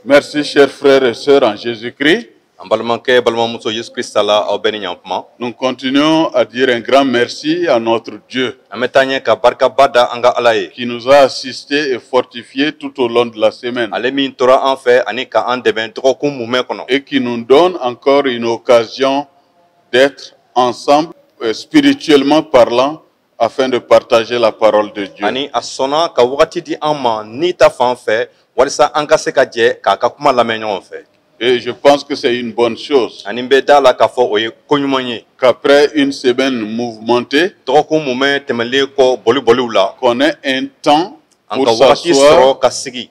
Merci, chers frères et sœurs en Jésus-Christ. An balimakɛ, balimamuso Yesu Krista la, aw bɛɛ ni ɲankuma. Nous continuons à dire un grand merci à notre Dieu An bɛ taa ɲɛ ka barikaba da an ka Ala ye, qui nous a assistés et fortifiés tout au long de la semaine ale min tora an fɛ ani ka an dɛmɛ dɔgɔkun mumɛ kɔnɔ, et qui nous donne encore une occasion d'être ensemble, spirituellement parlant, afin de partager la parole de Dieu. ani a sɔnna ka wagati di an ma ni ta fan fɛ, walisa an ka se ka jɛ k'a ka kuma lamɛn ɲɔgɔn fɛ. Et je pense que c'est une bonne chose Ani n bɛ da la k'a fɔ o ye ko ɲuman ye qu'après une semaine mouvementée, dɔgɔkun mumɛ tɛmɛlen kɔ boli-boliw la, qu'on ait un temps an pour ka wagati s'asseoir sɔrɔ ka sigi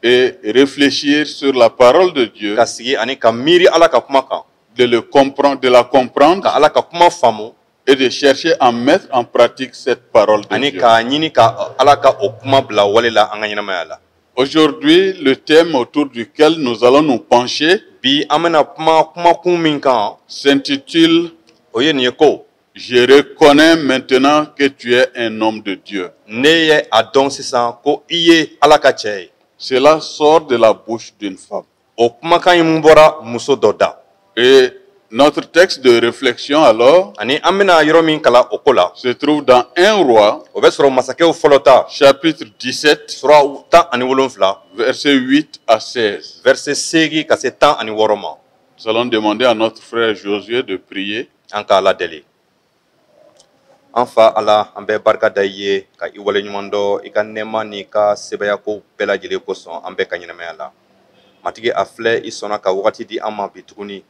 et réfléchir sur la parole de Dieu, ka sigi ani ka miiri Ala ka kuma kan, de le comprendre, de la comprendre ka Ala ka kuma faamu, et de chercher à mettre en pratique cette parole de ani Dieu. k'a ɲini ka Ala ka o kuma bila wale la an ka ɲɛnamaya la. Aujourd'hui, le thème autour duquel nous allons nous pencher Bi, an bɛna kuma kumakun min kan, s'intitule o ye nin ye ko: Je reconnais maintenant que tu es un homme de Dieu. Ne ye a dɔn sisan ko i ye Ala ka cɛ ye. Cela sort de la bouche d'une femme. O kumakan in bɔra muso dɔ da. Et notre texte de réflexion alors Ani an bɛna yɔrɔ min kalan o ko la, se trouve dans 1 Roi, o bɛ sɔrɔ Masakɛw fɔlɔ ta, chapitre 17, sura 17, versets 8 à 16. verset 8 ka se 16 ma. Nous allons demander à notre frère Josué de prier. An ka Ala deli. An fa Ala, an bɛ barika da i ye ka i waleɲuman dɔn i ka nɛɛma n'i ka sebaya ko bɛɛ lajɛlen kosɔn an bɛɛ ka ɲɛnamaya la. Matigi, a filɛ, i sɔnna ka wagati di an ma bi tuguni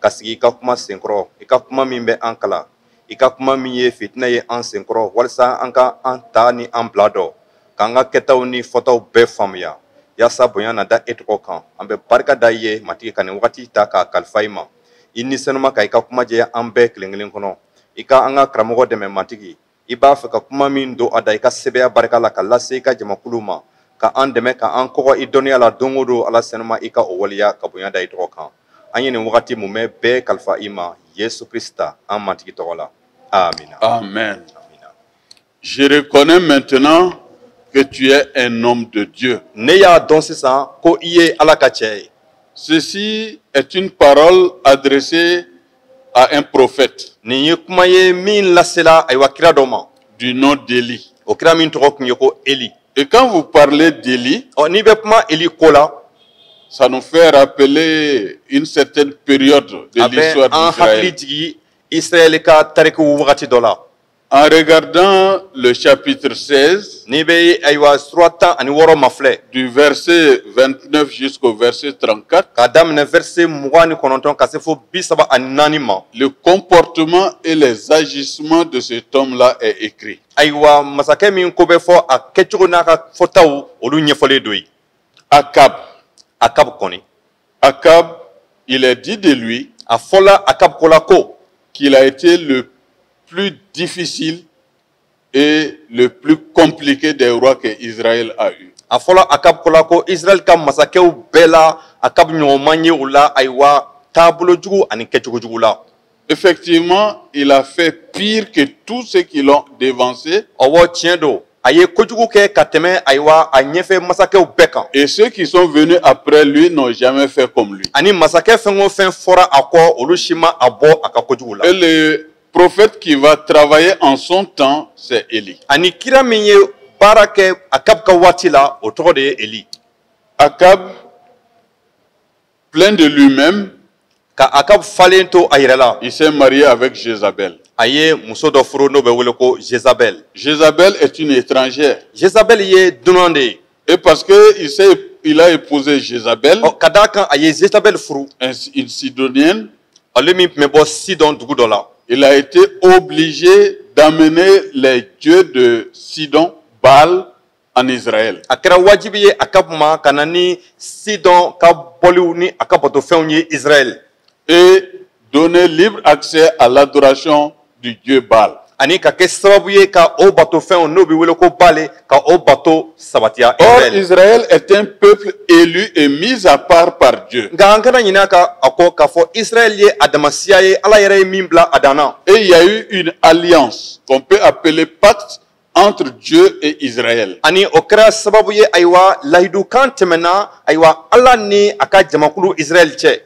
ka sigi i ka kuma senkɔrɔ, i ka kuma min bɛ an kalan, i ka kuma min ye fitinɛ ye an senkɔrɔ, walisa an ka an ta ni an bila dɔn, k'an ka kɛtaw ni fɔtaw bɛɛ faamuya, yaasa bonya na da e tɔgɔ kan. An bɛ barika da i ye, Matigi, ka nin wagati ta k'a kalifa i ma, i ni senuma ka i ka kuma jɛya an bɛɛ kelen kelen kɔnɔ. I ka an ka karamɔgɔ dɛmɛ, Matigi. I b'a fɛ ka kuma min don a da i ka sɛbɛya barika la ka lase i ka jamakulu ma, ka an dɛmɛ ka an kɔgɔ i dɔnniya la don o don. Ala senuma, i ka o waleya ka bonya da i tɔgɔ kan. An ye nin wagati mumɛ bɛɛ kalifa i ma, Yesu Krista an Matigi tɔgɔ la, amina. Amen. Amina. Je reconnais maintenant que tu es un homme de Dieu. Ne y'a dɔn sisan ko i ye Ala ka cɛ ye. Ceci est une parole adressée à un prophète Nin ye kuma ye min lasela, ayiwa, kira dɔ ma du nom d'Élie. o kira min tɔgɔ tun ye ko Eli. Et quand vous parlez d'Élie, Ɔ, n'i bɛ kuma Eli ko la, ça nous fait rappeler une certaine période de a bɛ l'histoire an d'Israël. hakili jigi Israɛl ka tariku wagati dɔ la. En regardant le chapitre 16, N'i bɛ, ayiwa, sura 16 mafilɛ, du verset 29 jusqu'au verset 34, k'a daminɛ verset 29 ka se fo 34 ma, le comportement et les agissements de cet homme-là est écrit. ayiwa, masakɛ min ko bɛ fɔ, a kɛcogo n'a ka fɔtaw, olu ɲɛfɔlen don yen. Akab. Akab kɔni. Akab, il est dit de lui A fɔla Akab ko la ko qu'il a été le plus difficile et le plus compliqué des rois que Israël a eu. A fɔla Akab ko la ko Israɛl ka masakɛw bɛɛ la, Akab ɲɔgɔn man ye o la, ayiwa, taabolo jugu ani kɛcogo jugu la. Effectivement, il a fait pire que tous ceux qui l'ont dévancé. Ɔwɔ, tiɲɛ don, a ye kojugu kɛ ka tɛmɛ, ayiwa, a ɲɛfɛ masakɛw bɛɛ kan. Et ceux qui sont venus après lui n'ont jamais fait comme lui. Ani masakɛ fɛn o fɛn fɔra a kɔ, olu si ma a bɔ a ka kojugu la. Et le prophète qui va travailler en son temps, c'est Élie. Ani kira min ye baara kɛ Akab ka waati la, o tɔgɔ de ye Eli. Akab, plein de lui-même, Ka Akab falen to a yɛrɛ la, il s'est marié avec Jézabel. a ye muso dɔ furu n'o bɛ wele ko Jezabel. Jézabel est une étrangère. Jezabel ye dunan de ye. Et parce qu'il a épousé Jézabel, Ɔ, ka d'a kan a ye Jezabel furu, une Sidonienne, ale min tun bɛ bɔ Sidɔn dugu dɔ la, il a été obligé d'amener les dieux de Sidon, Baal, en Israël. a kɛra wajibi ye Akab ma ka na ni Sidɔn ka bɔliw ni a ka batofɛnw ye Israɛl, Et donner libre accès à l'adoration du dieu Baal. ani ka kɛ sababu ye ka o batofɛnw n'o bɛ wele ko Bale, ka o bato sabatiya Or, Israɛl. Israël est un peuple élu et mis à part par Dieu. Nka an kana ɲinɛ a ka a kɔ k'a fɔ Israɛl ye a damasiya ye, Ala yɛrɛ ye min bila a dan na. Et il y a eu une alliance qu'on peut appeler pacte. entre Dieu et Israël. Ani o kɛra sababu ye, ayiwa, layidukan tɛmɛna, ayiwa, Ala ni a ka jamakulu Israɛl cɛ.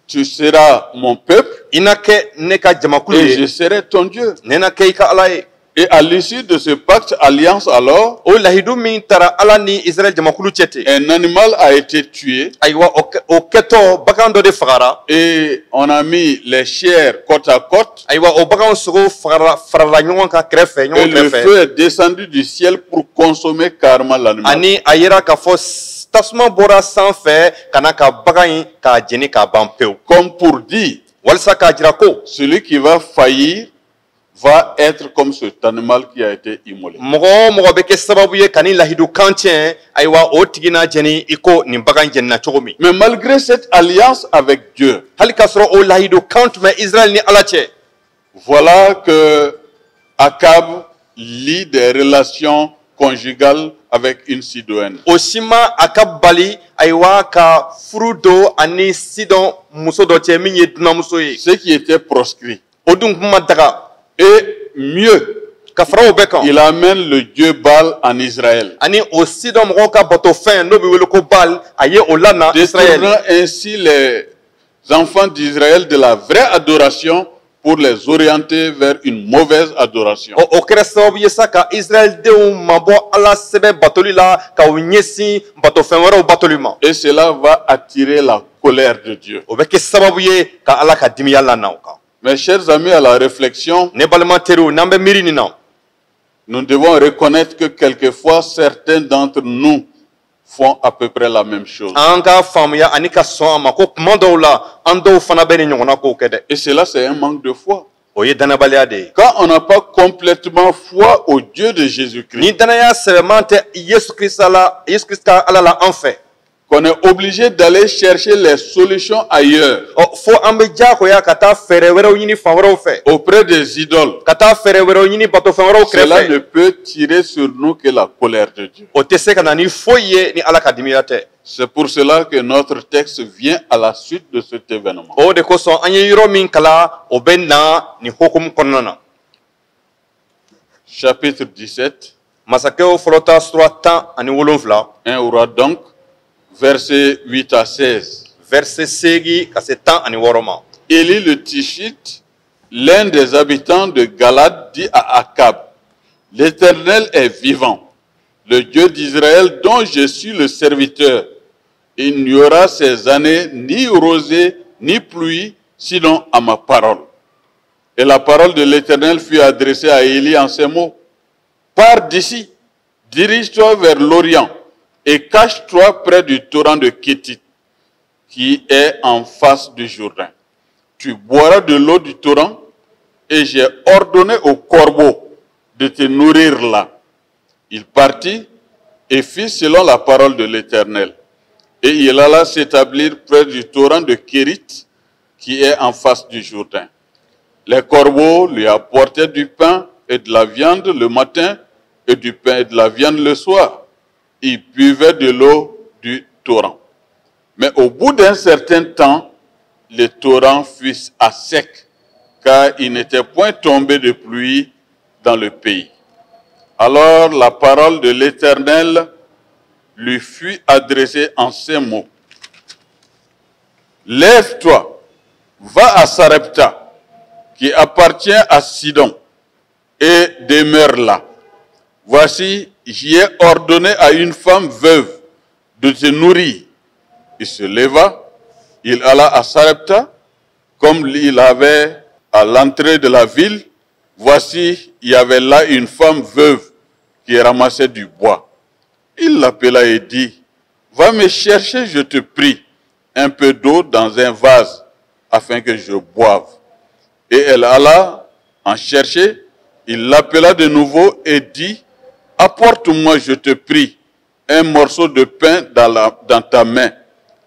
Tu seras mon peuple I na kɛ ne ka jamakulu et je ye, serai ton Dieu. Ne na kɛ i ka Ala ye. Et à l'issue de ce pacte, alliance alors, O lahidu min tara Ala ni Israɛl jamakulu cɛ ten, un animal a été tué ayiwa, o kɛtɔ, bagan dɔ de fagara, et on a mis les chairs côte à côte ayiwa, o baganw sogo fagara, farala ɲɔgɔn kan kɛrɛfɛ, et ɲɔgɔn le kɛrɛfɛ, feu est descendu du ciel pour consommer carrément l'animal. Ani a yera k'a fɔ tasuma bɔra sanfɛ ka na ka bagan in k'a jeni k'a ban pewu. Comme pour dire, Walisa k'a jira ko celui qui va faillir va être comme cet animal qui a été immolé. mɔgɔ o mɔgɔ bɛ kɛ sababu ye ka ni lahidu kan tiɲɛ, ayiwa, o tigi n'a jɛni i ko nin bagan jɛnina cogo min. Mais malgré cette alliance avec Dieu, Hali k'a sɔrɔ o lahidu kan tun bɛ Israɛl ni Ala cɛ, voilà que Akab lie des relations conjugales avec une Sidonienne. O si ma a ka bali, ayiwa, ka furu don ani Sidɔn muso dɔ cɛ min ye dunanmuso ye. Ce qui était proscrit. O dun kun ma daga. Et mieux, Ka fara o bɛɛ kan, il amène le dieu Baal en Israël. ani o Sidɔn mɔgɔw ka batofɛn n'o bɛ wele ko Baal, a ye o lana Israɛl. Détournant ainsi les enfants d'Israël de la vraie adoration pour les orienter vers une mauvaise adoration. O kɛra sababu ye sa ka Israɛl denw mabɔ Ala sɛbɛ batoli la ka u ɲɛsin batofɛn wɛrɛw batoli ma. Et cela va attirer la colère de Dieu. O bɛ kɛ sababu ye ka Ala ka dimiya lana o kan. Mes chers amis, à la réflexion, Ne balima teriw, n'an bɛ miiri nin na, nous devons reconnaître que quelquefois certains d'entre nous font à peu près la même chose. An ka faamuya ani ka sɔn a ma ko kuma dɔw la, an dɔw fana bɛ nin ɲɔgɔnna kow kɛ dɛ. Et cela, c'est un manque de foi. O ye danabaliya de ye. Quand on n'a pas complètement foi au Dieu de Jésus-Christ, Ni danaya sɛbɛman tɛ Yesu Kirista la, Yesu Kirista Ala la an fɛ, qu'on est obligé d'aller chercher les solutions ailleurs, ɔ fo an bɛ diyagoya ka taa fɛɛrɛ wɛrɛw ɲini fan wɛrɛw fɛ, auprès des idoles, ka taa fɛɛrɛ wɛrɛw ɲini batofɛn wɛrɛw cela kɛrɛfɛ, ne peut tirer sur nous que la colère de Dieu. O tɛ se ka na ni foyi ye ni Ala ka dimiya tɛ. C'est pour cela que notre texte vient à la suite de cet événement. O de kosɔn an ye yɔrɔ min kalan, o bɛ na nin hokumu kɔnɔna na. Chapitre 17, Masakɛw fɔlɔ ta sura 17, 1 Rois donc, versets 8 à 16. Verset 8 ka se 16 ma. Élie le Tischite, l'un des habitants de Galade, dit à Akab: L'Éternel est vivant, le Dieu d'Israël dont je suis le serviteur. Il n'y aura ces années ni rosée ni pluie, sinon à ma parole. Et la parole de l'Éternel fut adressée à Élie en ces mots: Pars d'ici, dirige-toi vers l'Orient et cache-toi près du torrent de Kéthit, qui est en face du Jourdain. Tu boiras de l'eau du torrent et j'ai ordonné au corbeau de te nourrir là. Il partit et fit selon la parole de l'Éternel. Et il alla s'établir près du torrent de Kérit, qui est en face du Jourdain. Les corbeaux lui apportaient du pain et de la viande le matin et du pain et de la viande le soir. Il buvait de l'eau du torrent. Mais au bout d'un certain temps, le torrent fut à sec, car il n'était point tombé de pluie dans le pays. Alors la parole de l'Éternel lui fut adressée en ces mots: Lève-toi, va à Sarepta, qui appartient à Sidon, et demeure là. Voici, j'y ai ordonné à une femme veuve de te nourrir. Il se leva, il alla à Sarepta, comme il avait à l'entrée de la ville. Voici, il y avait là une femme veuve qui ramassait du bois. Il l'appela et dit: Va me chercher, je te prie, un peu d'eau dans un vase, afin que je boive. Et elle alla en chercher. Il l'appela de nouveau et dit: Apporte-moi, je te prie, un morceau de pain dans ta main.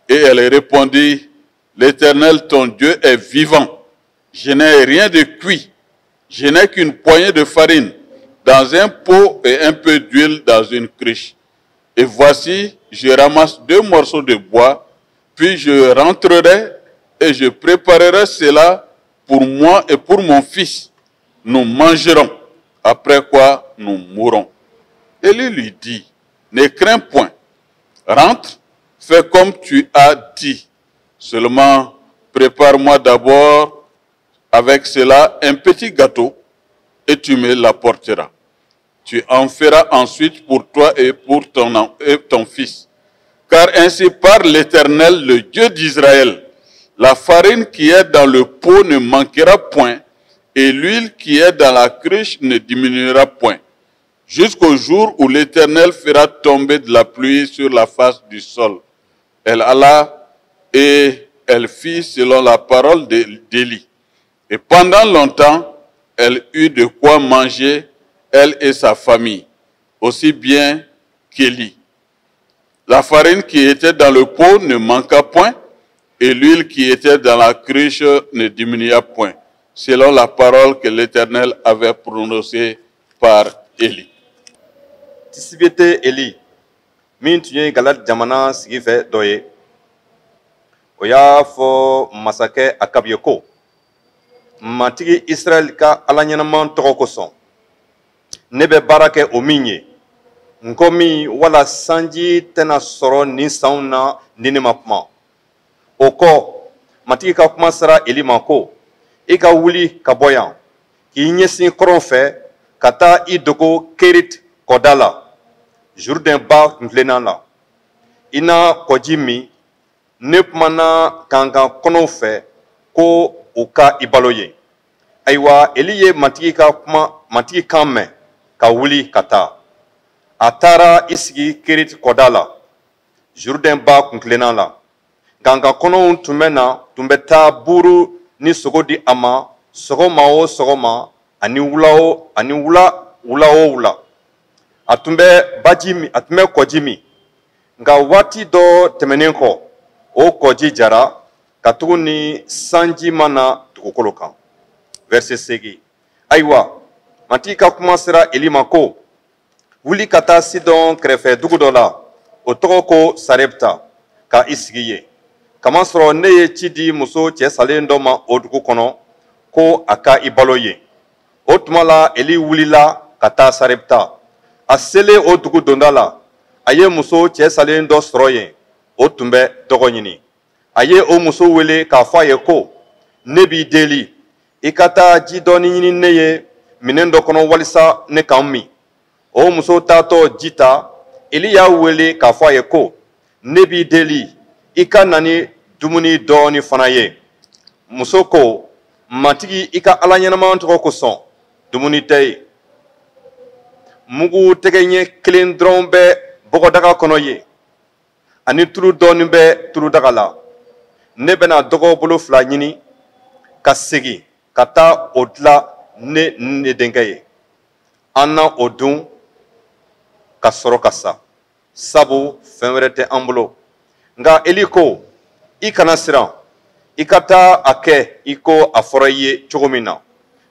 Et elle répondit: L'Éternel, ton Dieu, est vivant. Je n'ai rien de cuit. Je n'ai qu'une poignée de farine dans un pot et un peu d'huile dans une cruche. Et voici, je ramasse 2 morceaux de bois, puis je rentrerai et je préparerai cela pour moi et pour mon fils. Nous mangerons, après quoi nous mourons. Élie lui dit, ne crains point, rentre, fais comme tu as dit. Seulement, prépare-moi d'abord avec cela un petit gâteau et tu me l'apporteras. Tu en feras ensuite pour toi et pour ton fils. Car ainsi parle l'Éternel, le Dieu d'Israël, la farine qui est dans le pot ne manquera point, et l'huile qui est dans la cruche ne diminuera point, jusqu'au jour où l'Éternel fera tomber de la pluie sur la face du sol. Elle alla et elle fit selon la parole d'Élie. Et pendant longtemps, elle eut de quoi manger, elle et sa famille, aussi bien qu'Élie. La farine qui était dans le pot ne manqua point, et l'huile qui était dans la cruche ne diminua point, selon la parole que l'Éternel avait prononcée par Élie. Tisibite Eli, min tun ye Galad jamana sigifɛ dɔ ye, o y'a fɔ masakɛ Akab ye ko, Matigi Israɛl ka Ala ɲɛnama tɔgɔ kosɔn, ne bɛ baara kɛ o min ye, nkɔ min wala sanji tɛna sɔrɔ nin sanw na ni ne ma kuma. O kɔ, Matigi ka kuma sera Eli ma ko, i ka wuli ka bɔ yan, k'i ɲɛsin kɔrɔn fɛ ka taa i dogo Kerit kɔda la, Jourdain ba kuntilenna la. I na kɔji min, ne kumana kankan kɔnɔw fɛ ko u ka i balo ye. Ayiwa, Eli ye Matigi ka kuma, Matigi kan mɛn ka wuli ka taa. A taara i sigi Kerit kɔda la, Jourdain ba kuntilenna la. Kankan kɔnɔw tun bɛ na, tun bɛ taa buuru ni sogo di a ma sɔgɔma o sɔgɔma ani wula o ani wula wula o wula. A tun bɛ baji min, a tun bɛ kɔji min. Nka waati dɔ tɛmɛnen kɔ, o kɔji jara katuguni sanji ma na dugukolo kan. Verset 8. Ayiwa, Matigi ka kuma sera Eli ma ko, wuli ka taa Sidɔn kɛrɛfɛ dugu dɔ la, o tɔgɔ ko Sarepta, ka i sigi yen. Kamasɔrɔ ne ye ci di muso cɛ salen dɔ ma o dugu kɔnɔ ko a ka i balo yen. O tuma la Eli wulila ka taa Sarepta. A selen o dugu donda la, a ye muso cɛ salen dɔ sɔrɔ yen, o tun bɛ dɔgɔ ɲini. A ye o muso wele k'a fɔ a ye ko, ne b'i deli, i ka taa ji dɔɔni ɲini ne ye minɛn dɔ kɔnɔ walisa ne ka n min. O muso taatɔ ji ta, Eli y'a wele k'a fɔ a ye ko, ne b'i deli, i ka na ni dumuni dɔɔni fana ye. Muso ko, Matigi i ka Ala ɲɛnama tɔgɔ kosɔn, dumuni tɛ yen. Mugu tɛgɛ ɲɛ kelen dɔrɔn bɛ bɔgɔdaga kɔnɔ yen, ani tulu dɔɔni bɛ tuludaga la. Ne bɛna dɔgɔ bolo fila ɲini ka segin ka taa o dilan ne ni ne denkɛ ye. An na o dun ka sɔrɔ ka sa, sabu fɛn wɛrɛ tɛ an bolo. Nka Eli ko, i kana siran, i ka taa a kɛ i ko a fɔra i ye cogo min na.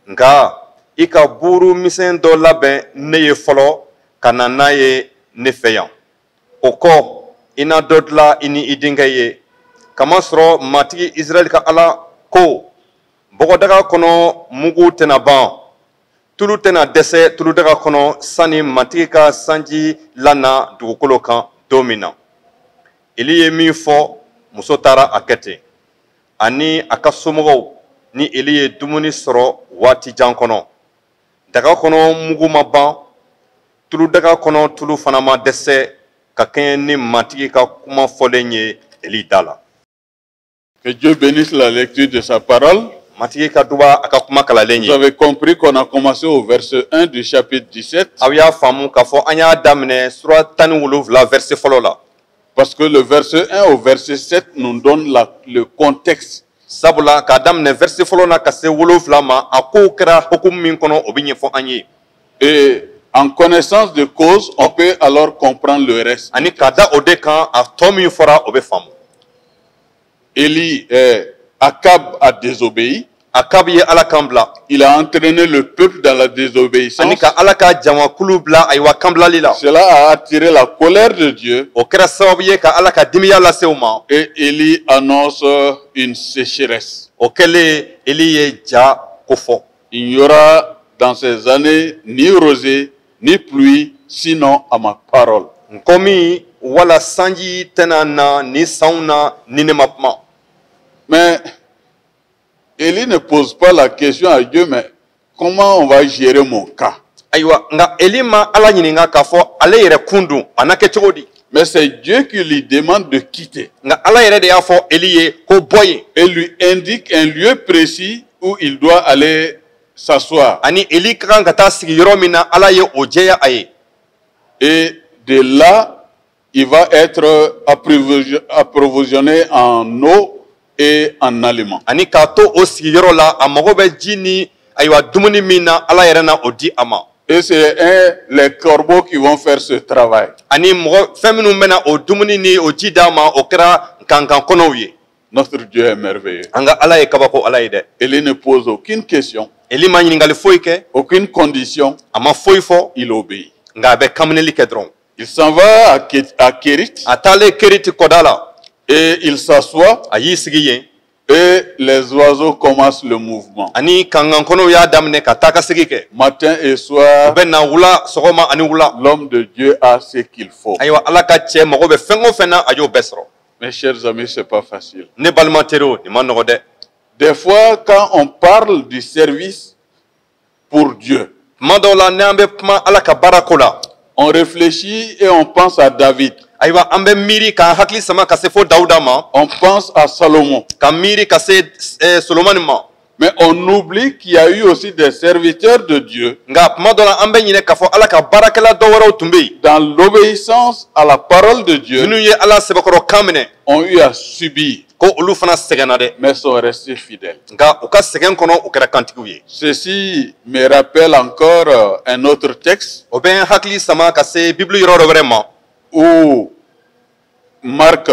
Nka i ka buuru misɛn dɔ labɛn ne ye fɔlɔ ka na n'a ye ne fɛ yan. O kɔ, i na dɔ dilan i ni i denkɛ ye. Kamasɔrɔ Matigi Israɛl ka Ala ko, bɔgɔdaga kɔnɔ mugu tɛna ban, tulu tɛna dɛsɛ tuludaga kɔnɔ sani Matigi ka sanji lana dugukolo kan don min na. Eli ye min fɔ, muso taara a kɛ ten. Ani a ka somɔgɔw ni Eli ye dumuni sɔrɔ waati jan kɔnɔ. Daga kɔnɔ mugu ma ban, tuludaga kɔnɔ tulu fana ma dɛsɛ ka kɛɲɛ ni Matigi ka kuma fɔlen ye Eli da la. Que Dieu bénisse la lecture de sa parole. Matigi ka duba a ka kuma kalanlen Vous ye. avez compris qu'on a commencé au verset 1 du chapitre 17, Aw y'a faamu k'a fɔ an y'a daminɛ sura 17 verset fɔlɔ la. parce que le verset 1 au verset 7 nous donne le contexte. Sabula k'a daminɛ verset fɔlɔ na ka se 7 ma, a kow kɛra hukumu min kɔnɔ, o bɛ ɲɛfɔ an ye. Et en connaissance de cause, on peut alors comprendre le reste. Ani k'a da o de kan, a tɔ min fɔra, o bɛ faamu. Akab a désobéi. Akab ye Ala kan bila. Il a entraîné le peuple dans la désobéissance. Ani ka Ala ka jamakulu bila ayiwa kanbilali la. Cela a attiré la colère de Dieu. O kɛra sababu ye ka Ala ka dimiya lase u ma. Et Élie annonce une sécheresse. O kɛlen, Eli ye ja ko fɔ. Il n'y aura dans ces années ni rosée, ni pluie, sinon à ma parole. Nkɔmi wala sanji tɛna na ni sanw na ni ne ma kuma. Mais Élie ne pose pas la question à Dieu, mais comment on va gérer mon cas? Ayiwa, nka Eli ma Ala ɲininka k'a fɔ ale yɛrɛ kun dun a na kɛ cogo di. Mais c'est Dieu qui lui demande de quitter Nka Ala yɛrɛ de y'a fɔ Eli ye ko bɔ yen. Et lui indique un lieu précis où il doit aller s'asseoir. Ani Eli ka kan ka taa sigi yɔrɔ min na, Ala ye o jɛya a ye. Et de là, il va être approvisionné en eau et en aliments. Ani k'a to o sigiyɔrɔ la, a mago bɛ ji ni ayiwa dumuni min na, Ala yɛrɛ na o di a ma. Et c'est les corbeaux qui vont faire ce travail. Ani mɔgɔ fɛn minnu bɛna o dumuni ni o ji d'a ma, o kɛra kankan kɔnɔw ye. Notre Dieu est merveilleux. An ka Ala ye kabako Ala ye dɛ. Élie ne pose aucune question, Eli ma ɲininkali foyi kɛ, aucune condition, a ma foyi fɔ, il obéit. Nka a bɛ kanminɛli kɛ dɔrɔn. Il s'en va à Kérit A taalen Keriti kɔda la, et il s'assoit a y'i sigi yen, et les oiseaux commencent le mouvement. Ani kankan kɔnɔw y'a daminɛ ka taa ka segin kɛ. Matin et U soir, bɛ na wula, sɔgɔma ani wula. L'homme de Dieu a ce qu'il faut. Ayiwa, Ala ka cɛ mago bɛ fɛn o fɛn na, a y'o bɛɛ sɔrɔ. Mes chers amis, ce n'est pas facile. Ne balima teriw, nin ma nɔgɔ dɛ. Des fois, quand on parle du service pour Dieu, Tuma dɔw la, n'an bɛ kuma Ala ka baara ko la, on réfléchit et on pense à David, ayiwa, an bɛ miiri k'an hakili sama ka se fo Dawuda ma, on pense à Salomon. Ka miiri ka se Solomani ma. Mais on oublie qu'il y a eu aussi des serviteurs de Dieu Nka tuma dɔ la, an bɛ ɲinɛ k'a fɔ Ala ka baarakɛla dɔ wɛrɛw tun bɛ yen, dans l'obéissance à la parole de Dieu minnu ye Ala sɛbɛkɔrɔ kan minɛ, ont eu à subir, ko olu fana sɛgɛnna dɛ, mais sont restés fidèles. Nka u ka sɛgɛn kɔnɔ, u kɛra kantigiw ye. Ceci me rappelle encore un autre texte O bɛ n hakili sama ka se Bibulu yɔrɔ dɔ wɛrɛ ma, où Marc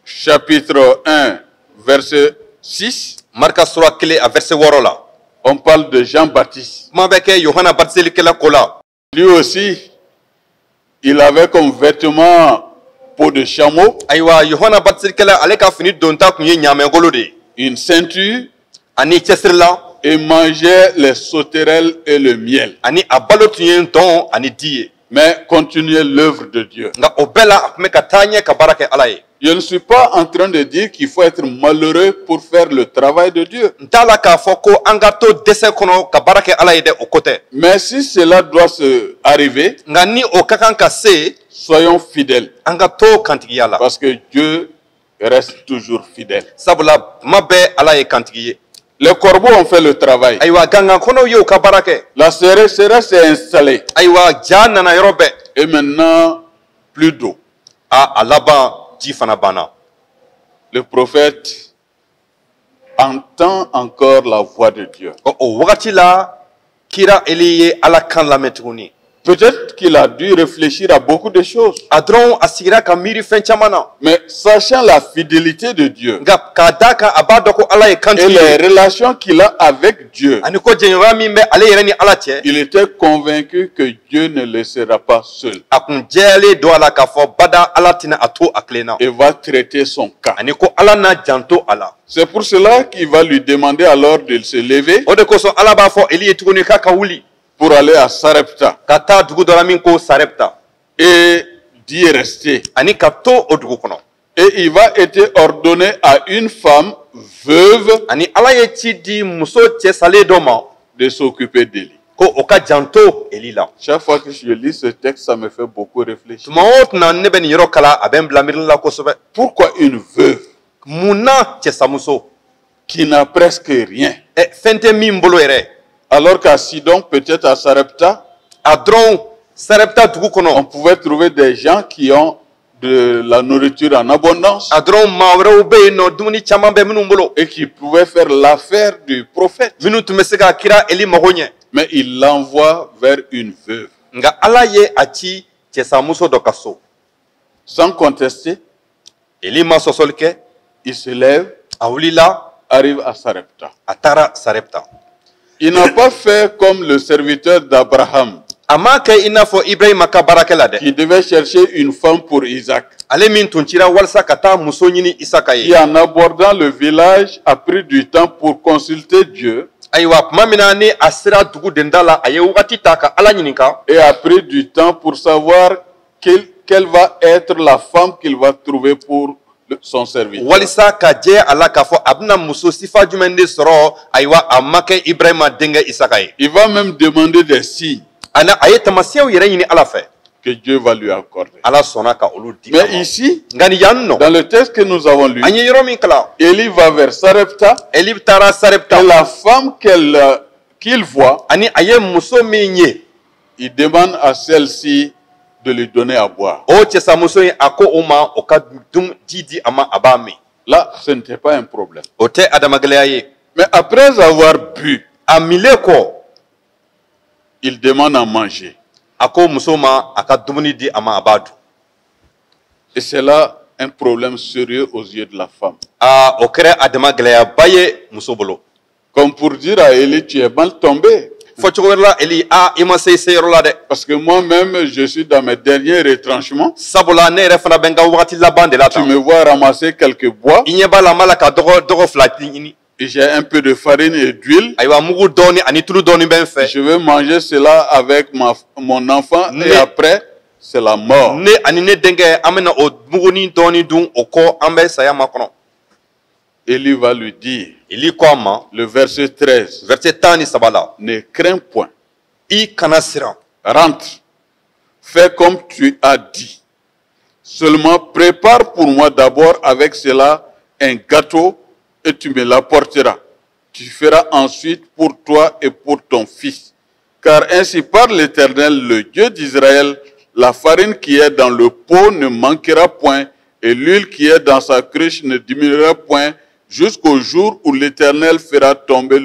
chapitre 1 verset 6, Marika sura 1, a verset 6 la, on parle de Jean-Baptiste. Kuma bɛ kɛ Yohana batiselikɛla ko la. Lui aussi, il avait comme vêtement peau de chameau, Ayiwa, Yohana batiselikɛla, ale ka fini donta tun ye ɲaamɛgolo de ye, une ceinture ani cɛsirilan, et mangeait les sauterelles et le miel. Ani a balo tun ye ntɔn ani di ye. Mais continuait l'œuvre de Dieu. Nka o bɛɛ la, a tun bɛ ka taa ɲɛ ka baara kɛ Ala ye. Je ne suis pas en train de dire qu'il faut être malheureux pour faire le travail de Dieu. N t'a la k'a fɔ ko an ka to dɛsɛ kɔnɔ ka baara kɛ Ala ye dɛ, o ko tɛ. Mais si cela doit se arriver, Nka ni o ka kan ka se, soyons fidèles. an ka to kantigiya la. Parce que Dieu reste toujours fidèle. Sabula tuma bɛɛ Ala ye kantigi ye. Les corbeaux ont fait le travail. Ayiwa, gangan kɔnɔw ye u ka baara kɛ. La sécheresse s'est installée. Ayiwa, ja nana yɔrɔ bɛɛ. Et maintenant, plus d'eau. A laban, ji fana banna. Le prophète entend encore la voix de Dieu. O wagati la, kira Eli ye Ala kan lamɛn tuguni. Peut-être qu'il a dû réfléchir à beaucoup de choses. A dɔrɔn, a sigira ka miiri fɛn caman na. Mais sachant la fidélité de Dieu Nka k'a d'a kan a b'a dɔn ko Ala ye et kantigi les ye, relations qu'il a avec Dieu, ani ko jɛɲɔgɔnya min bɛ ale yɛrɛ ni Ala cɛ, il était convaincu que Dieu ne le laissera pas seul a kun jɛyalen don a la k'a fɔ bada Ala tɛna a to a kelen na, et va traiter son cas. Ani ko Ala n'a janto a la. C'est pour cela qu'il va lui demander alors de se lever O de kosɔn Ala b'a fɔ Eli ye tuguni k'a ka wuli pour aller à Sarepta ka taa dugu dɔ la min ko Sarepta, et d'y rester. Ani ka to o dugu kɔnɔ. Et il va être ordonné à une femme veuve Ani Ala ye ci di muso cɛ salen dɔ ma de s'occuper d'Élie. ko o ka janto Eli la. Chaque fois que je lis ce texte, ça me fait beaucoup réfléchir. Tuma o tuma ne bɛ nin yɔrɔ kalan, a bɛ n bila miirili la kosɛbɛ. Pourquoi une veuve Mun na cɛsamuso qui n'a presque rien, fɛn tɛ min bolo yɛrɛ, alors qu'à Sidon, peut-être à Sarepta, a dɔrɔn Sarepta dugu on kɔnɔ, pouvait trouver des gens qui ont de la nourriture en abondance a dɔrɔn maa wɛrɛw bɛ yen nɔ, dumuni caman bɛ minnu bolo, et qui pouvaient faire l'affaire du prophète? Minnu tun bɛ se ka kira Eli mago ɲɛ. Mais il l'envoie vers une veuve. Nka Ala ye a ci cɛsamuso dɔ ka so. Sans contester, Eli ma sɔsɔli kɛ. Il se lève, A wulila, arrive à Sarepta. a taara Sarepta. Il n'a pas fait comme le serviteur d'Abraham A m'a kɛ i n'a fɔ Ibrahima ka baarakɛla dɛ, qui devait chercher une femme pour Isaac, ale min tun cira walasa ka taa muso ɲini Isaka qui ye, en abordant le village a pris du temps pour consulter Dieu. Ayiwa, tuma min na ni a sera dugu denda la, a ye wagati ta ka Ala ɲininka. Et a pris du temps pour savoir quelle va être la femme qu'il va trouver pour son serviteur. Walisa ka jɛ a la k'a fɔ a bɛna muso sifa jumɛn de sɔrɔ, ayiwa, a ma kɛ Ibrahima denkɛ Isaka ye. Il va même demander des signes Ani a ye tamasiyɛnw yɛrɛ ɲini Ala fɛ. Que Dieu va lui accorder. Ala sɔnna ka olu di a Mais ma. Ici, Nka nin yan nɔ, dans le texte que nous avons lu, an ye yɔrɔ min kalan, Élie va vers Sarepta Eli taara Sarepta et la femme qu'il voit, ani a ye muso min ye, il demande à celle-ci de lui donner à boire. O cɛsamuso in, a ko o ma o ka dun ji di a ma, a b'a min. Là, ce n'était pas un problème. O tɛ adamagɛlɛya ye. Mais après avoir bu, A minlen kɔ, il demande à manger. A ko muso ma a ka dumuni di a ma, a b'a dun. Et c'est là un problème sérieux aux yeux de la femme. Aa, o kɛra a dama gɛlɛyaba ye muso bolo. Comme pour dire à Élie, tu es mal tombé. Fɔ cogo wɛrɛ la, Eli, a i ma se i seyɔrɔ la dɛ. Parce que moi-même, je suis dans mes derniers retranchements. Sabula ne yɛrɛ fana bɛ n ka wagati laban de la Tu tan. Me vois ramasser quelques bois. I ɲɛ b'a la, n b'a la ka dɔgɔ dɔgɔ fila ɲini. Et j'ai un peu de farine et d'huile. Ayiwa, mugu dɔɔni ani tulu dɔɔni bɛ n fɛ. Je vais manger cela avec mon enfant. Et après, c'est la mort. Ne ani ne denkɛ, an bɛna o muguni dɔɔni dun, o kɔ an bɛ saya makɔnɔ. Élie va lui dire, Eli ko a ma, le verset 13, verset 13 la, ne crains point, i kana siran. Rentre, fais comme tu as dit. Seulement prépare pour moi d'abord avec cela un gâteau et tu me l'apporteras. Tu feras ensuite pour toi et pour ton fils. Car ainsi parle l'Éternel, le Dieu d'Israël, la farine qui est dans le pot ne manquera point et l'huile qui est dans sa cruche ne diminuera point jusqu'au jour où l'Éternel fera tomber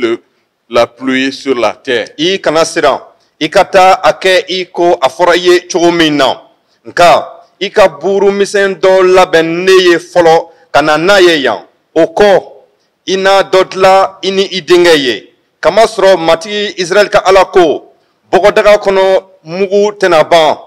la pluie sur la terre. I kana siran, i ka taa a kɛ i ko a fɔra i ye cogo min na. Nka i ka buuru misɛn dɔ labɛn ne ye fɔlɔ ka na n'a ye yan. O kɔ, i na dɔ dilan i ni i denkɛ ye, kamasɔrɔ Matigi Israɛl ka Ala ko: bɔgɔdaga kɔnɔ mugu tɛna ban,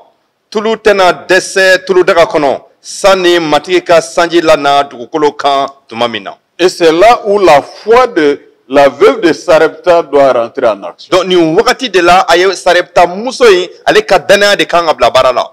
tulu tɛna dɛsɛ tuludaga kɔnɔ, sanni Matigi ka sanji lana dugukolo kan tuma min na. Et c'est là où la foi de la veuve de Sarepta doit rentrer en action. Donc nin wagati de la, a ye Sarepta muso in, ale ka danaya de kan ka bila baara la.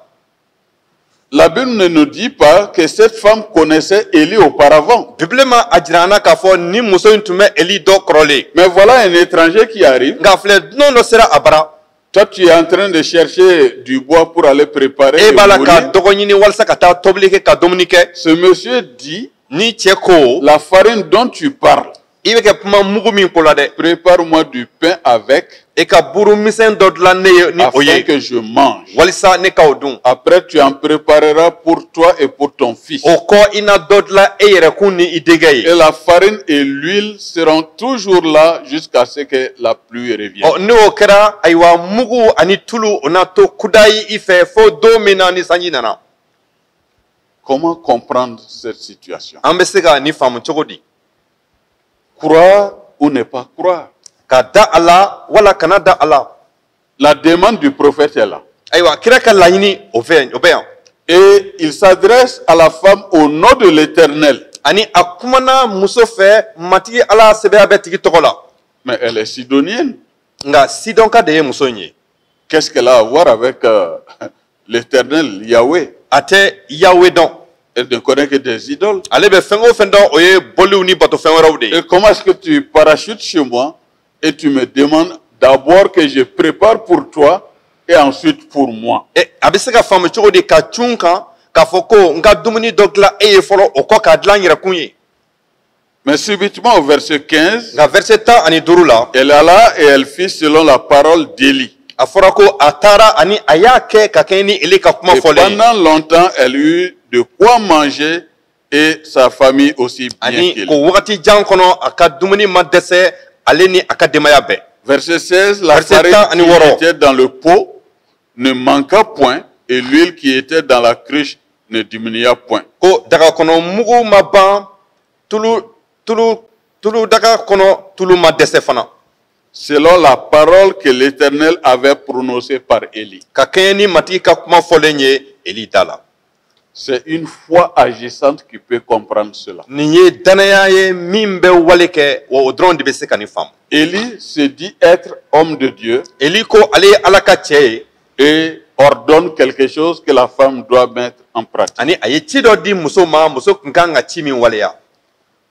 La Bible ne nous dit pas que cette femme connaissait Élie auparavant. Bibile ma a jira an na k'a fɔ ni muso in tun bɛ Eli dɔ kɔrɔlen. Mais voilà un étranger qui arrive. Nka filɛ, dunan dɔ sera a bara. Toi, tu es en train de chercher du bois pour aller préparer E et b'a la ka mourir. dɔgɔ ɲini walasa ka taa tobili kɛ ka dumuni kɛ. Ce monsieur dit, Ni cɛ ko, la farine dont tu parles, i bɛ kɛ kuma mugu min ko la dɛ, prépare-moi du pain avec, e ka buru misɛn dɔ dilan ne ye ni o afin ye, que je mange. walisa ne ka o dun. Après, tu en prépareras pour toi et pour ton fils. O kɔ, i na dɔ dilan e yɛrɛ kun ni i denkɛ ye. Et la farine et l'huile seront toujours là jusqu'à ce que la pluie revienne. Ɔ, n'o kɛra, ayiwa, mugu ani tulu, o na to kudayi i fɛ fo don min na ni sanji nana. Comment comprendre cette situation? An bɛ se ka nin faamu cogo di? Croire ou ne pas croire? Ka da a la wala kana da a la? La demande du prophète est là. Ayiwa, kira ka laɲini o fɛ, o bɛ yan. Et il s'adresse à la femme au nom de l'Éternel. Ani a kumana muso fɛ Matigi Ala sɛbɛya bɛ tigi tɔgɔ la. Mais elle est sidonienne. Nka Sidɔnka de ye muso in ye. Qu'est-ce qu'elle a à voir avec l'Éternel, Yahweh? A tɛ Yawe dɔn. Elle ne connaît que des idoles. Ale bɛ fɛn o fɛn dɔn, o ye boliw ni batofɛn wɛrɛw de ye. Et comment est-ce que tu parachutes chez moi et tu me demandes d'abord que je prépare pour toi et ensuite pour moi? E, a bɛ se ka faamu cogo di ka cun kan k'a fɔ ko n ka dumuni dɔ dilan e ye fɔlɔ, o kɔ k'a dilan n yɛrɛ kun ye? Mais subitement au verset 15, Nka verset 15 la, elle alla et elle fit selon la parole d'Élie. A fɔra ko a taara ani a y'a kɛ ka kɛɲɛ ni Eli ka kuma Et fɔlen ye. pendant longtemps, elle eut de quoi manger et sa famille aussi bien Ani qu'Élie. ko wagati jan kɔnɔ, a ka dumuni ma dɛsɛ, ale ni a ka denbaya bɛɛ. Verset 16, la Verset farine 16. Qui était dans le pot ne manqua point et l'huile qui était dans la cruche ne diminua point. Ko daga kɔnɔ mugu ma ban, tulu daga kɔnɔ tulu ma dɛsɛ fana. Selon la parole que l'Éternel avait prononcée par Élie. Ka kɛɲɛ ni Matigi ka kuma fɔlen ye Eli da la. C'est une foi agissante qui peut comprendre cela. Nin ye danaya ye min bɛ wale kɛ, wa o dɔrɔn de bɛ se ka nin faamu. Élie se dit être homme de Dieu Eli ko ale ye Ala ka cɛ ye et ordonne quelque chose que la femme doit mettre en pratique. Ani a ye ci dɔ di muso ma, muso tun kan ka ci min waleya.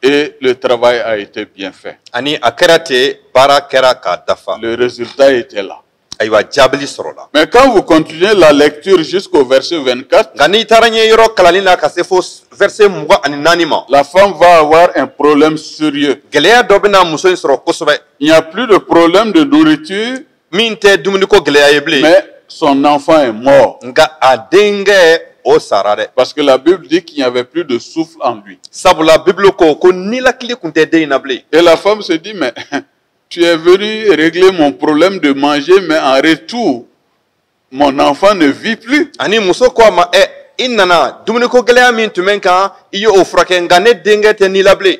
Et le travail a été bien fait. Ani a kɛra ten, baara kɛra k'a dafa. Le résultat était là. Ayiwa, jaabili sɔrɔla. Mais quand vous continuez la lecture jusqu'au verset 24, Nka n'i taara ɲɛ yɔrɔ kalanni la ka se fo verset 24 ma, la femme va avoir un problème sérieux. gɛlɛya dɔ bɛna muso in sɔrɔ kosɛbɛ. Il n'y a plus de problème de nourriture, Min tɛ dumuniko gɛlɛya ye bilen, mais son enfant est mort. nka a denkɛ o sara dɛ. Parce que la Bible dit qu'il n'y avait plus de souffle en lui. Sabula Bibulu ko ko nilakili tun tɛ den in na bilen. Et la femme se dit, mais tu es venu régler mon problème de manger, mais en retour, mon enfant ne vit plus. Ani muso ko a ma: ɛ, i nana dumuniko gɛlɛya min tun bɛ n kan, i ye o furakɛ, nka ne denkɛ tɛ ni la bilen.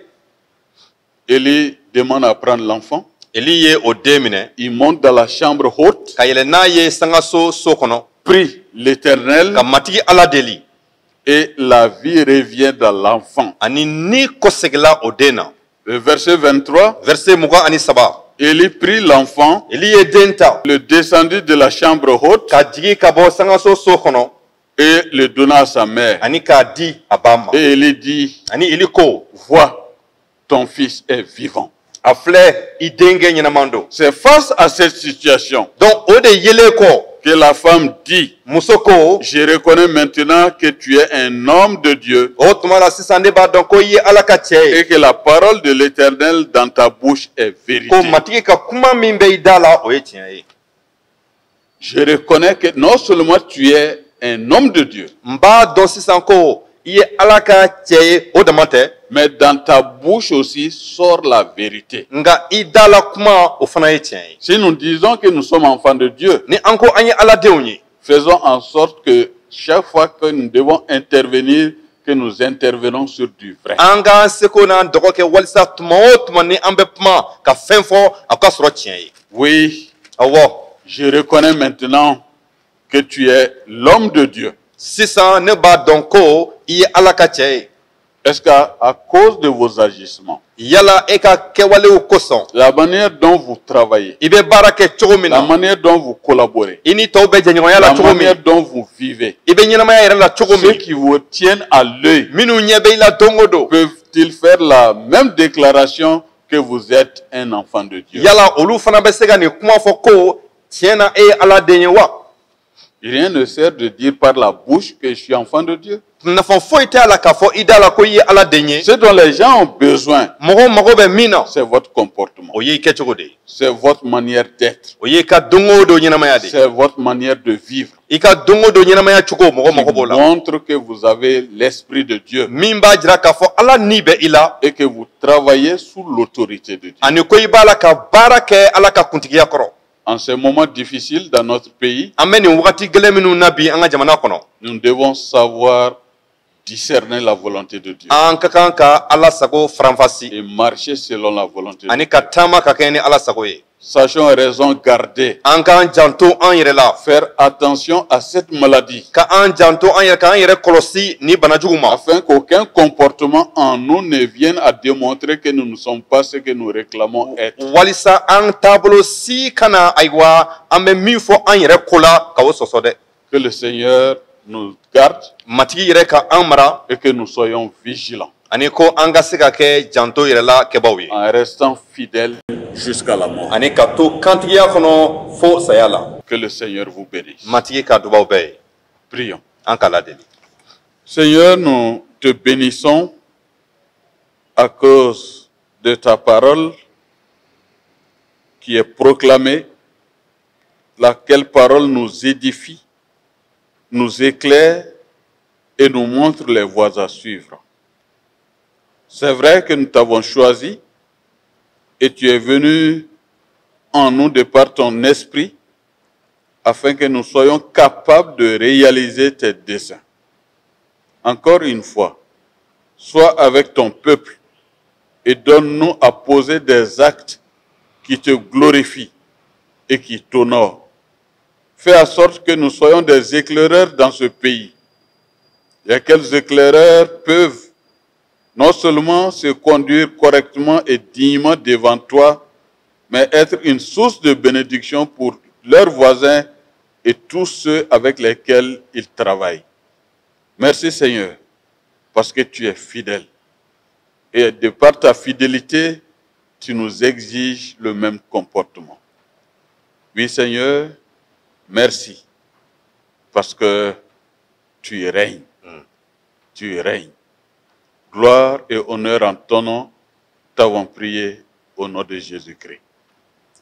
Élie demande à prendre l'enfant. Eli ye o den minɛ, Il monte dans la chambre haute, ka yɛlɛ n'a ye sangaso so kɔnɔ, prie l'Éternel ka Matigi Ala deli, et la vie revient dans l'enfant. Ani ni kɔsegila o den na. Le verset 23, Verset 23, Élie prit l'enfant, Eli ye den ta, le descendit de la chambre haute ka jigi ka bɔ sangaso so kɔnɔ, et le donna à sa mère. ani k'a di a ba ma. Et Élie dit, Ani Eli ko: vois, ton fils est vivant. A filɛ, i denkɛ ɲɛnaman don. C'est face à cette situation Donc o de yelen kɔ, que la femme dit, muso ko: je reconnais maintenant que tu es un homme de Dieu O tuma la sisan, ne b'a dɔn ko i ye Ala ka cɛ ye, et que la parole de l'Éternel dans ta bouche est vérité. ko Matigi ka kuma min bɛ i da la, o ye tiɲɛ ye. Je reconnais que non seulement tu es un homme de Dieu, N b'a dɔn sisan ko i ye Ala ka cɛ ye, o dama tɛ, mais dans ta bouche aussi sort la vérité. nka i da la kuma, o fana ye tiɲɛ ye. Si nous disons que nous sommes enfants de Dieu, Ni an ko an ye Ala denw ye, faisons en sorte que chaque fois que nous devons intervenir, que nous intervenons sur du vrai. an k'an seko n'an dɔgɔ kɛ walisa tuma o tuma ni an bɛ kuma ka fɛn fɔ, a ka sɔrɔ tiɲɛ ye. Oui, Awɔ, je reconnais maintenant que tu es l'homme de Dieu. sisan ne b'a dɔn ko i ye Ala ka cɛ ye. Est-ce qu'à à cause de vos agissements, Yala e ka kɛwalew kosɔn, la manière dont vous travaillez, i bɛ baara kɛ cogo min la na, manière dont vous collaborez, i ni tɔw bɛ jɛɲɔgɔnya la la cogo min, manière dont vous vivez, i bɛ ɲɛnamaya yɛrɛ la cogo ceux min, qui vous tiennent à l'œil minnu ɲɛ bɛ i la don o don, peuvent-ils faire la même déclaration que vous êtes un enfant de Dieu? yala olu fana bɛ se ka nin kuma fɔ ko tiɲɛ na e ye Ala den ye wa? Rien ne sert de dire par la bouche que je suis enfant de Dieu. Nafa foyi t'a la k'a fɔ i da la ko i ye Ala den ye. Ce dont les gens ont besoin, Mɔgɔw mago bɛ min na, c'est votre comportement, o ye i kɛcogo de ye, c'est votre manière d'être, o ye i ka don o don ɲɛnamaya de ye, c'est votre manière de vivre i ka don o don ɲɛnamaya cogo, mɔgɔ mago qui b'o la, montre que vous avez l'Esprit de Dieu min b'a jira k'a fɔ Ala ni bɛ i la, et que vous travaillez sous l'autorité de Dieu. ani ko i b'a la ka baara kɛ Ala ka kuntigiya kɔrɔ. En ces moments difficiles dans notre pays, An bɛ nin wagati gɛlɛn minnu na bi an ka jamana kɔnɔ, nous devons savoir discerner la volonté de Dieu an ka kan ka Ala sago faranfasi et marcher selon la volonté de ani Dieu. ka taama ka kɛɲɛ ni Ala sago ye. Sachons raison garder, An k'an janto an yɛrɛ la, faire attention à cette maladie ka an janto an yɛrɛ, k'an yɛrɛ kɔlɔsi ni banajugu ma, afin qu'aucun comportement en nous ne vienne à démontrer que nous ne sommes pas ce que nous réclamons être. walisa an taabolo si kana, ayiwa, an bɛ min fɔ an yɛrɛ ko la, ka o sɔsɔ dɛ. Que le Seigneur nous garde Matigi yɛrɛ ka an mara, et que nous soyons vigilants ani ko an ka se ka kɛ janto yɛrɛ la kɛbaw ye, en restant fidèles jusqu'à la mort. ani ka to kantigiya kɔnɔ fo saya la. Que le Seigneur vous bénisse. Matigi ka dubaw bɛɛ ye. Prions. An ka ladeli. Seigneur, nous te bénissons à cause de ta parole qui est proclamée, laquelle parole nous édifie, nous éclaire et nous montre les voies à suivre. C'est vrai que nous t'avons choisi et tu es venu en nous de par ton esprit afin que nous soyons capables de réaliser tes desseins. Encore une fois, sois avec ton peuple et donne-nous à poser des actes qui te glorifient et qui t'honorent. Fais en sorte que nous soyons des éclaireurs dans ce pays. Et quels éclaireurs peuvent non seulement se conduire correctement et dignement devant toi, mais être une source de bénédiction pour leurs voisins et tous ceux avec lesquels ils travaillent. Merci Seigneur, parce que tu es fidèle. Et de par ta fidélité, tu nous exiges le même comportement. Oui Seigneur, merci, parce que tu règnes. Tu règnes. Gloire et honneur en ton nom, t'avons prié au nom de Jésus-Christ.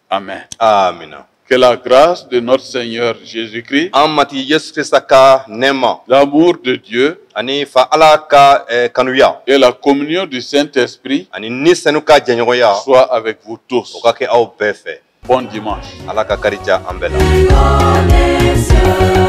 Amen. Amina. Que la grâce de notre Seigneur Jésus-Christ, An Matigi Yesu Krista ka nɛɛma, l'amour de Dieu ani fa Ala ka kanuya, et la communion du Saint-Esprit ani Ni Senu ka jɛɲɔgɔnya soient avec vous tous. o ka kɛ aw bɛɛ fɛ. Bon dimanche. Ala ka kari diya an bɛɛ la. Connaisseur.